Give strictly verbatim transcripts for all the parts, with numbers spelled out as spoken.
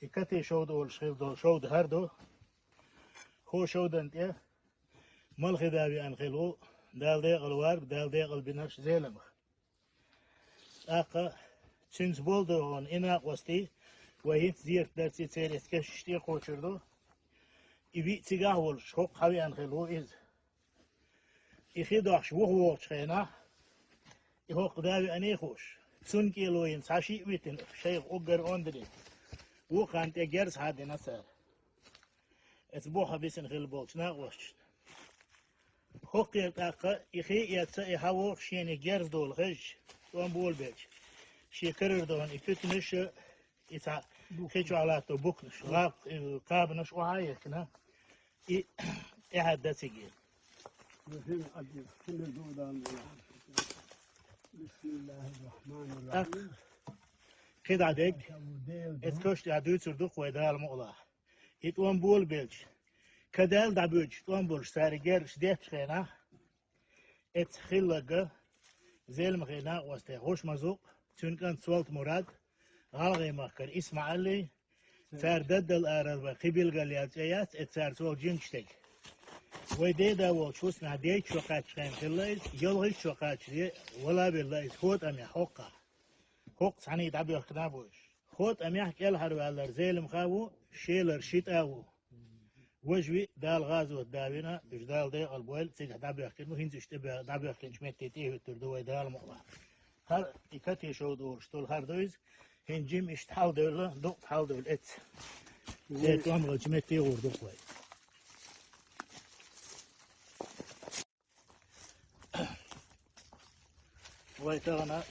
И Кати шовда олуш хила долу шовда хӀара ду. ХӀо шовдан тӀе Малхи да веана хила ву, Дала декъала варг, Дала декъала бинарш Зеламха. ТӀаккха цуьнца болу догӀун и накъостий, вай хӀинца зерат дарций церан эцкаш тӀе кхочур ду. И виъ цигахь волуш, хӀокху хьан веана хила ву иза. И хи дохьуш вуха вогӀучу хенахь, и хӀокху да веана хууш, цунна кӀело йина цхьа шиъ витина, шайх уггар ондаре, вукханна тӀе герз хьадина цара. Эца бухьа бисина хила болчу накъосташна. ХӀокхера тӀаккха и хи эцца и хьан вогӀуш шена герз долу хезча, тӀом болабелча, шен карара догӀун и куьтанаш, и цхьа хи чохь латто букнаш, гӀаб-, и кхабанаш охьа а яхкина, и тӀаьхьа дан цига. Бисмиллахир-рахманир-рахим. ТӀаккха кхидӀа дерг, эца каш тӀехь дуьйцур ду-кх вай Дала мукъалахь. И тӀом болабелча, кадал дӀабоьдуш тӀом болуш цара герзаш деттачу хенахь, эцца хилларг Зеламхин накъостий ГӀушмазукъ, цуьнан кӀант Солт-Мурад, ГӀалгӀай-Махкара ИсмаӀалий, цара даддал арал бан кхин билгал яц, цӀе яц, эцца цара цо жимчу стеган. Вай деда волчу хӀусамехь дейтта шо кхаьччу хенахь хилла иза, ялхитта шо кхаччале вала а велла иза, хӀотӀамехь хӀокхахь. ХӀокху цхьаьний дӀабоьхкина а бу уьш. ХӀотӀамехь кӀелхьарваьллар Зеламха ву, шелара ши тӀа а ву. Важа виъ Дала гӀазот да вина, уьш Дала декъала бойла, цигахь дӀабоьхкина бу, хӀинца уьш тӀе бе-, дӀабоьхкинчу метте тӀе а хӀуьттур ду вай Дала мукъалахь. ХӀара и Кати шовда олуш долу хӀара ду иза, хӀинца жима иштта хьаладевлла, дукха хьаладевлла эцца. Церан тӀом хилчу метте гӀур ду-кх вай. Вай тахана,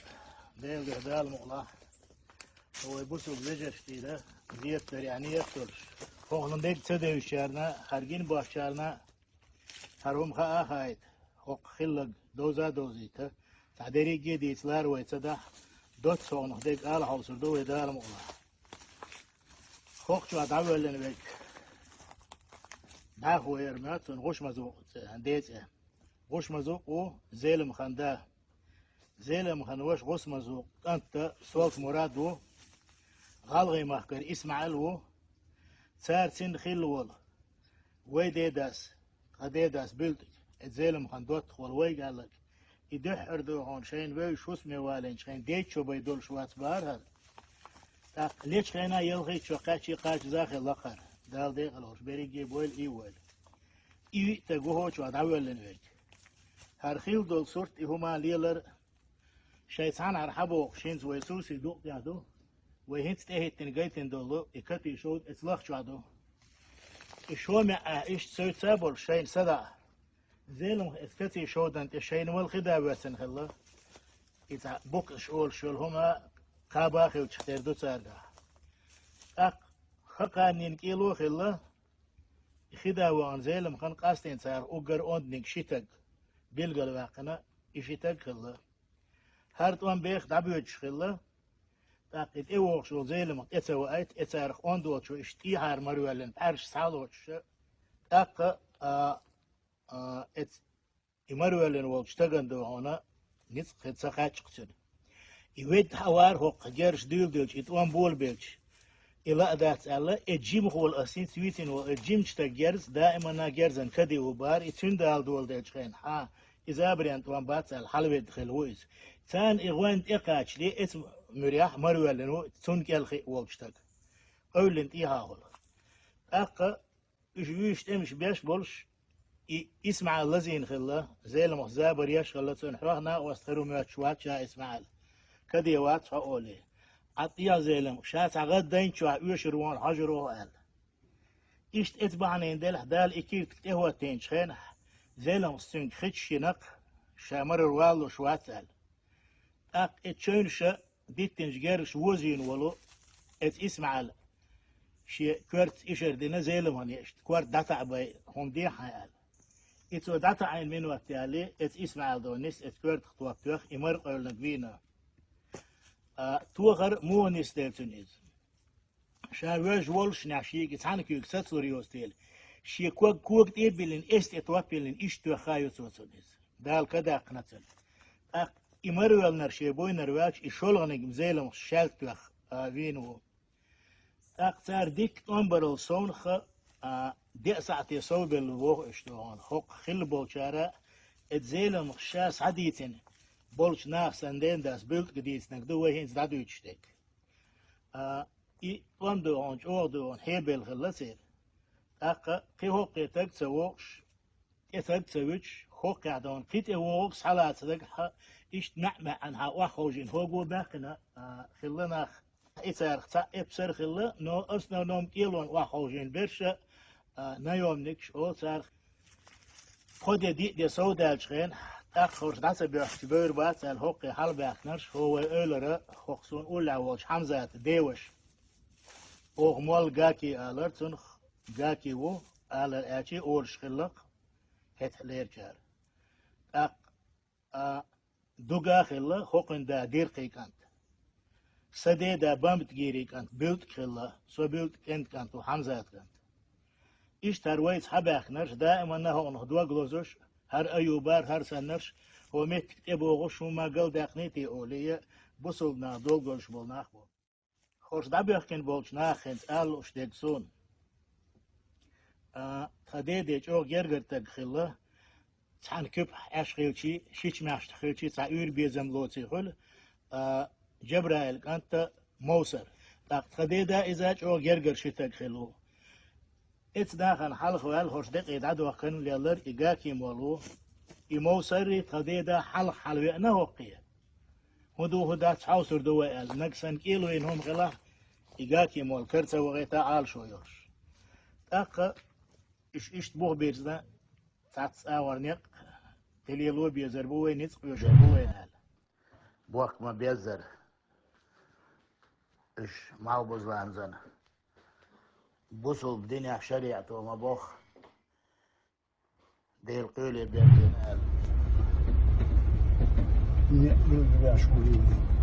Делан дуьхьа Дала мукъалахь, вай бусулба вежаршна тӀера зерат дарехь ният долуш, хӀокхунна дерг ца девзачарна, хӀара гина бохучарна хӀара хӀума хаа а хаийта, хӀокху хилларг довза а довзийта, цхьа дерриге а дийцалара вай ца дахь, доцца хӀокхунах дерг ала хьовсур ду вай Дала мукъалахь. ХӀокху чохь дӀавоьллина верг дӀахо яра моьтту цунна ГӀушмазукъ цӀе, ден цӀе. ГӀушмазукъ ву Зеламхан да. Зеламхан ваша ГӀушмазукъ кӀант Солт-Мурад ву, ГӀалгӀай-Махкара ИсмаӀал ву. Цара цуьнан хилла волу, вай дедас, тхан дедас буьлтиг, и Зеламхан доттагӀа волу вайга аьлларг, и дуьххьара догӀун шайна вевзаш хӀусаме валийначу хенахь дейтта шо бен долуш вац бахара хӀара. ТӀаккха лечу хенахь ялхитта шо кхаьчча а кхачаза а хилла-кх хӀара. Дала декъала волуш берриге а бойла, и а войла. И виъ стаг ву хӀокху чохь дӀавоьллина верг. ХӀара хилла долу сурт, и хӀума лелар шайн цхьанхьара хьан бохуш, хӀинца вай сов сий дукъ тӀехь ду, вай хӀинца тӀехӀиттина гайтина долу и Кати шовда эца лахчохь ду. И шо маьӀӀехь иштта севца а болуш шайна садаӀа. Зеламха эца Кати шовдан тӀе шайна вала хи да воьссина хилла. И цхьа букъаш олуш йолу хӀума кхаба а хилча тера ду цаьргахь. ТӀаккха хӀокханна кӀело а хилла, и хи да вахана Зеламхан къастийна царах уггар онданиг ши стаг билгалваьккхина, и ши стаг хилла. ХӀара тӀом беха дӀабоьдуш хилла, тӀаккха и тӀевогӀуш волу Зеламха тӀе ца ваийта, и царах онда волчо иштта тӀехьара марвоьллина пхьаьрша схьа а лоцуш, тӀаккха, а, а, эц-, и марвоьллина волчу стагана догӀуна ницкъ хи ца кхаьчча-кх цуьнан. И ведда хьан вара хӀокху герзаш дуьйладелча, и тӀом болабелча, и лаа дац аьлла, и жимахволу ас хӀинца вийцина волу, и жимачу стаг герз, даиманна герзан каде ву бара, и цуьнан дала доладелчу хенахь, хьан, и забарен тӀом бац аьлла, хьалаведда хилла ву иза. Царна и гӀойн тӀекхачале, эца муьрехь марвоьллина ву, цунна кӀел хиъ волчу стаг. Къевллина тӀехьа хуьлу. ТӀаккха уьш вуьйш тӀемаш беш болуш, и ИсмаӀал лазийна хилла, Зеламха забар еш хилла, цунна хьох накъост хир ву моьттуш вац ша ИсмаӀал. Каде вац хьо олий. Ӏа тӀехьа Зеламха, ша цхьа гӀаддайна чохь оьшур ву хьуна хьожур ву хьо аьлла. Иштта эца бахьанийн делахь Дала и киртиг тӀехӀоттийначу хенахь, Зеламхас цуьнга хи чу йина-кх, ша марар валалуш вац аьлла. ТӀаккха и чевнаша диттинчу герзаш возийна волу эца ИсмаӀал шен коьртаца ишар дина Зеламхана, иштта корта дӀатаӀабай, хӀума де хьайн аьлла. И цо дӀатаӀийна минот ялале, эца ИсмаӀал дон нис эца коьртах топ тоьхна, и мара къевлинарг вийна. А, тохар муха нисделла цуьнан иза? Ша воьжна воллушехь шега цхьана куьйга сацалур йоцу дела, шен ког кога тӀе а биллина, эс тӀе топ а биллина, иштта тоьхна ю цо цунна иза. Дала ка даьккхина цунна. ТӀаккха и марвоьллинарг шен буйнара ваьлча, и шолгӀаниг-м Зеламхас шаьлта тоьхна, а, вийна ву. ТӀаккха цара дикка тӀом барал совнаха, а, деа сахьте совбелла воху уьш догӀун. ХӀокху хилла болчара, эцу Зеламха ша схьадийцина болчу наха санна ден дас буьлтӀаг дийцинарг ду вай хӀинца дӀадуьйцуш дерг. А, и тӀом догӀун, чӀогӀа догӀун, хьебелла хилла церан. ТӀаккха кхин хӀокхе таг ца воккхуш, тӀе таг ца вуьтуш, хӀокхехь догӀун кхин тӀе вогӀург схьалацарг хьа, иштта маьӀ-маьӀӀана хьа охьаховшийна хӀого баьккхина, а, хилла нах. И царах цхьаъ эпсар а хилла, но основном кӀелонна охьаховшийна берш а, а, наёмникаш олу царах. Кхо де, диъ де совдаьллачу хенахь, тӀаккха хӀорш дӀа ца боьхкича бевр бац аьлла, хӀокхе хьалабаьхкинарш, хӀо вай эвлара, хӀокху суна уллехь волчу Хьамзата деваша. Оха молла Гаки алара цунах, Гаки ву, алар аьлча а олуш хилла-кх хӀетахь лерачара. ТӀаккха, а, Дуга а хилла хӀокхуьнан да Диркхий кӀант. Сан деда Бамбатгирий кӀант буьлтӀаг хилла, со буьлтӀаг кӀентан кӀант ву, Хьамзатан кӀант. Иштта хӀара вайца хьабаьхкинарш, даиманна хӀокхунах дог лозуш, хӀара Аюбара, хӀара саннарш, хӀо меттиг тӀебогӀуш, хӀума галдаьккхиний те олий, бусалба нах долгойш болу нах бу. ХӀорш дӀабоьхкина болчу наха хӀинца ала лууш дерг суна. А, тхан деде чӀогӀа гергара таг хилла, цхьана куьпахь Ӏаш хилчий, шича маьхьаштахь хилчий, цхьа уьйр безам лоций хуьлу, а, Джабраил кӀанта Мовсар. ТӀаккха тхан деда иза чӀогӀа гергара ши таг хилла ву. Эцу нахана хьалха ваьлла хӀорш декъий дӀадохкана леллар и Гаки молла ву. И Мовсаррий тхан деда хьалха хьалавеана хӀокхе. ХӀун ду, хӀун дац, хьовсур ду вай аьлла, нагахь санна кӀело йина хӀума хилахь, и Гаки молла кара ца вахийта Ӏалашо йолуш. ТӀаккха уьш иштта бух бирзина, цхьацца агӀор некъ, кхин лело безар бу вай, ницкъ оьшур бу вай аьлла. Бохка ма беззара. Уьш малхбуза ламзана. Бусалба динехь шариӀато ма боху. Делан къоьле бен дина аьлла. Не, не, не, не, не, не, не, не, не, не, не,